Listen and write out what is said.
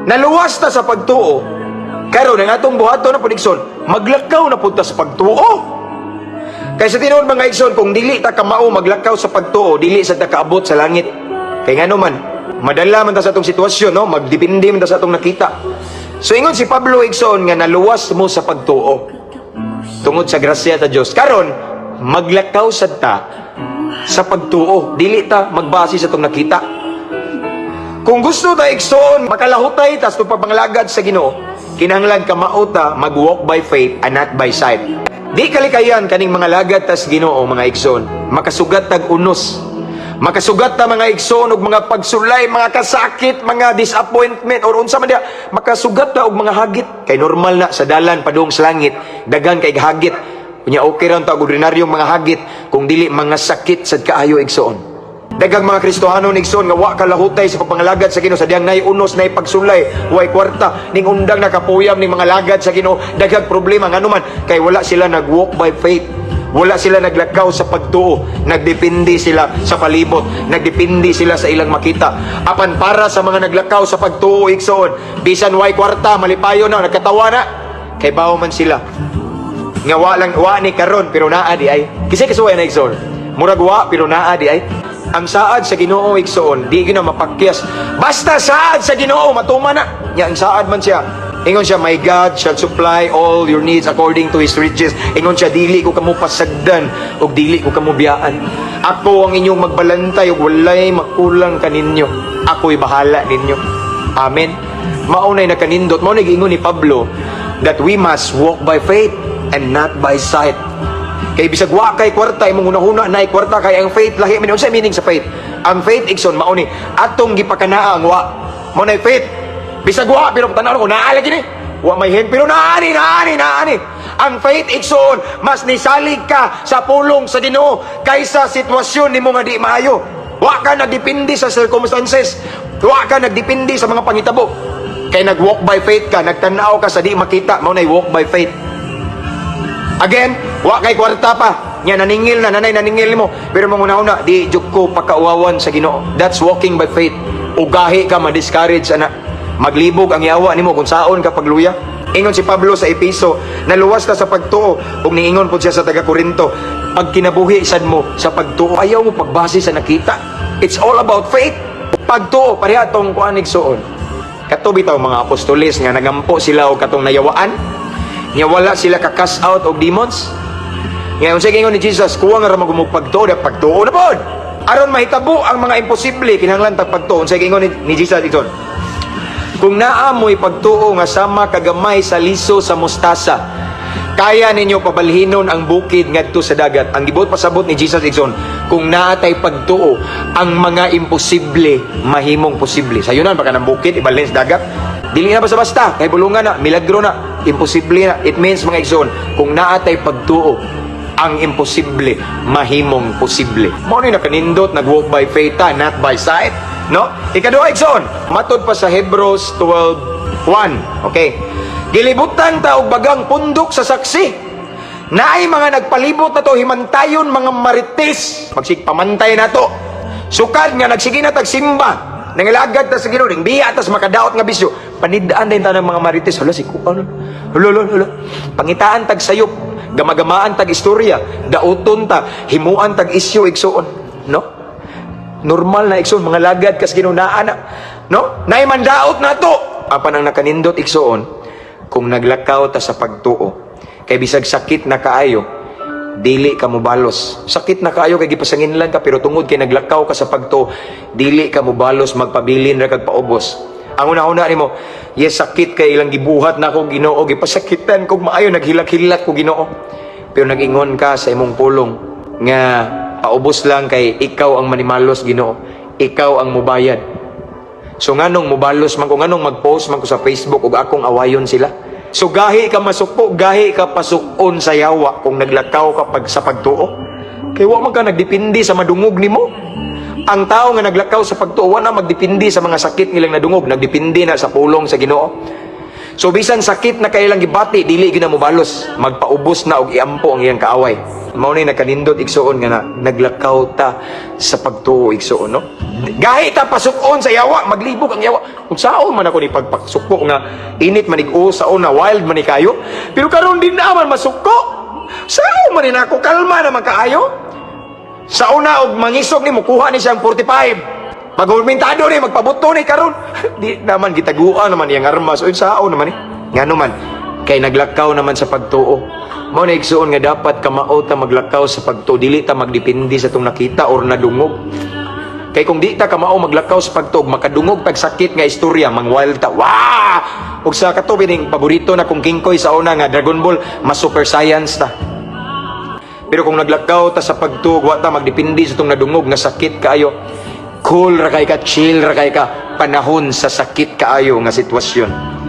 Naluwas ta sa pagtuo. Karon ang atong buhaton na pud, igsoon, maglakaw na pud ta sa pagtuo. Kay sa tinuod, mga igsoon, kung dili ta kamao maglakaw sa pagtuo, dili sa ta kaabot sa langit. Kay ngano man, madala man ta sa atong sitwasyon, no? Magdepende man ta sa atong nakita. So ingon si Pablo, igsoon, nga naluwas mo sa pagtuo tungod sa grasya ta Dios. Karon, maglakaw sad ta sa pagtuo. Dili ta magbase sa atong nakita. Kung gusto ta, igsoon, makalahutay ta sa pagpangalagad sa Ginoo, kinahanglan kamao ta mag-walk by faith and not by sight. Di kalikayan kaning mga lagad tas Ginoo, mga igsoon. Makasugat tag unos. Makasugat ta, mga igsoon, og mga pagsulay, mga kasakit, mga disappointment or unsa man diha, makasugat ta og mga hagit. Kay normal na sa dalan padung sa langit, daghan kay hagit. Unya okay ra ta og ordinaryong mga hagit kung dili mga sakit sad kaayo, igsoon. Daghang mga Kristohano, igsoon, nga wa kalahutay sa pagpangalagad sa Ginoo sa diyang nay unos, nay pagsulay, way kwarta, ning undang nakapuyam ning mga lagad sa Ginoo, daghang problema. Ngano man? Kay wala sila nag-walk by faith. Wala sila naglakaw sa pagtuo. Nagdepende sila sa palibot. Nagdepende sila sa ilang makita. Apan para sa mga naglakaw sa pagtuo, igsoon, bisan way kwarta, malipayo na, nagkatawa na. Kay bawo man sila nga wa lang, wa ni karon pero naa di ay. Kasi kasuway na, igsoon. Murag wa pero naa di ay. Ang saad sa Ginoo, igsoon, di gyud na mapakyas. Basta saad sa Ginoo, matuman na. Nya ang saad man siya. Ingon siya, "My God shall supply all your needs according to His riches." Ingon siya, "Dili ko kamo pasagdan ug dili ko kamo biyaan. Ako ang inyong magbalantay ug walay makulang kaninyo. Ako'y bahala ninyo." Amen. Mao nay nakanindot, mao nay giingon ni Pablo that we must walk by faith and not by sight. Kay bisag wa kay kwarta, imong hunahuna nay kwarta, kay ang faith lahi man. Unsa meaning sa faith? Ang faith, igsoon, mao ni atong gipakanaa ang wa. Mao nay faith. Bisag wa pero tan-aw ko naa lagi ni. Wa may hen pero naa ni, naa ni, naa ni. Ang faith, igsoon, mas nisalig ka sa pulong sa Ginoo kaysa sitwasyon nimo nga di maayo. Wa ka nagdepende sa circumstances. Wa ka nagdepende sa mga pangitabo. Kay nag-walk by faith ka, nagtan-aw ka sa di makita, mao nay walk by faith. Again, wa kay kwarta pa. Nya naningil na, nanay naningil mo. Pero mga una, di jud ko pakauwawan sa Ginoo. That's walking by faith. Ugahi ka ma-discourage ana. Maglibog ang yawa nimo kung saon ka pagluya. Ingon si Pablo sa Epeso, naluwas ta sa pagtuo ug niingon pud siya sa taga Korinto, pag kinabuhi sad mo sa pagtuo, ayaw mo pagbase sa nakita. It's all about faith. Pagtuo pareha tong kuan, igsoon. Kato bitaw mga apostoles nga nagampo sila og katong nayawaan. Nya wala sila ka cast out og demons. Nga unsa ingon ni Jesus, kuwang ra magumog pagtuo, da pagtuo na pod. Aron mahitabo ang mga imposible, kinahanglan tag pagtuo. Unsa ingon ni Jesus dito? Kung naa mo'y pagtuo nga sama kagamay sa liso sa mustasa, kaya ninyo pabalhinon ang bukid ngadto sa dagat. Ang gibuot pasabot ni Jesus, igsoon, kung naa tay pagtuo, ang mga imposible mahimong posible. Sayunan pa kanang bukid ibalhin sa dagat. Dili na basta-basta, kay bulungan na, milagro na, imposible na. It means, mga igsoon, kung naa tay pagtuo, ang imposible mahimong posible. Mao ni nakanindot, nag-walk by faith ta, not by sight. No? Ikaduha, igsoon, matod pa sa Hebrews 12:1. Okay. Gilibutan ta og bagang pundok sa saksi. Naay mga nagpalibot na to, himantayon mga marites. Magsigpamantay na to. Sukad nga nagsige na tag simba. Nangalagad ta sa Ginoo, ning biya tas makadaot nga bisyo. Panidaan din ta ng mga marites. Hala si kuan. Hala, hala, hala. Pangitaan tag sayop, gamagamaan tag istorya, dauton ta, himuan tag isyu, igsuon, no? Normal na, igsoon, mga lagad kas Ginoo naa na. No? Naay mandaot na to. Apan ang nakanindot, igsoon, kung naglakaw ta sa pagtuo, kay bisag sakit na kaayo, dili ka mobalos. Sakit na kaayo kay gipasanginlan ka, pero tungod kay naglakaw ka sa pagtuo, dili ka mobalos, magpabilin ra kag paubos. Ang una-una nimo, yes, sakit kay ilang gibuhat na ako, Ginoo, gipasakitan kog maayo, naghilak-hilak ko, Ginoo. Pero nag-ingon ka sa imong pulong nga paubos lang kay ikaw ang manimalos, Ginoo. Ikaw ang mubayad. So nganong mobalos man ko, nganong mag-post man ko sa Facebook ug akong awayon sila? So gahi ka masuko, gahi ka pasukon sa yawa kung naglakaw ka pag sa pagtuo. Kay wa man ka nagdepende sa madungog nimo. Ang tao nga naglakaw sa pagtuo, wa na magdepende sa mga sakit nilang nadungog, nagdepende na sa pulong sa Ginoo. So bisan sakit na kailang gibati, dili gyud na mobalos, magpaubos na og iampo ang iyang kaaway. Mao ni nakanindot, igsuon, nga na, naglakaw ta sa pagtuo, igsuon, no? Gahi ta pasuk-on sa yawa, maglibog ang yawa. Kung saon man ako ni pagpaksuko nga init manig sa una, wild man ni kayo. Pero karon din naman masuko. Saon man ni nako, kalma naman kaayo. Sa una og mangisog ni, mukuha ni siyang 45. Pagurmentado ni, magpabuto ni karon. Di naman gitaguan naman iyang armas. Oy, saon naman ni. Ngano man kay naglakaw naman sa pagtuo. Mao na, igsuon, nga dapat kamao ta maglakaw sa pagtuo, dili ta magdepende sa tong nakita or nadungog. Kay kung di ta kamao maglakaw sa pagtuo, makadungog tag sakit nga istorya, mang wild ta. Wah! Ug sa kato bining paborito na kong kingkoy sa una nga Dragon Ball, mas super science ta. Pero kung naglakaw ta sa pagtuo, wa ta magdepende sa tong nadungog nga sakit kaayo. Cool ra kay ka, chill ra kay ka panahon sa sakit kaayo nga sitwasyon.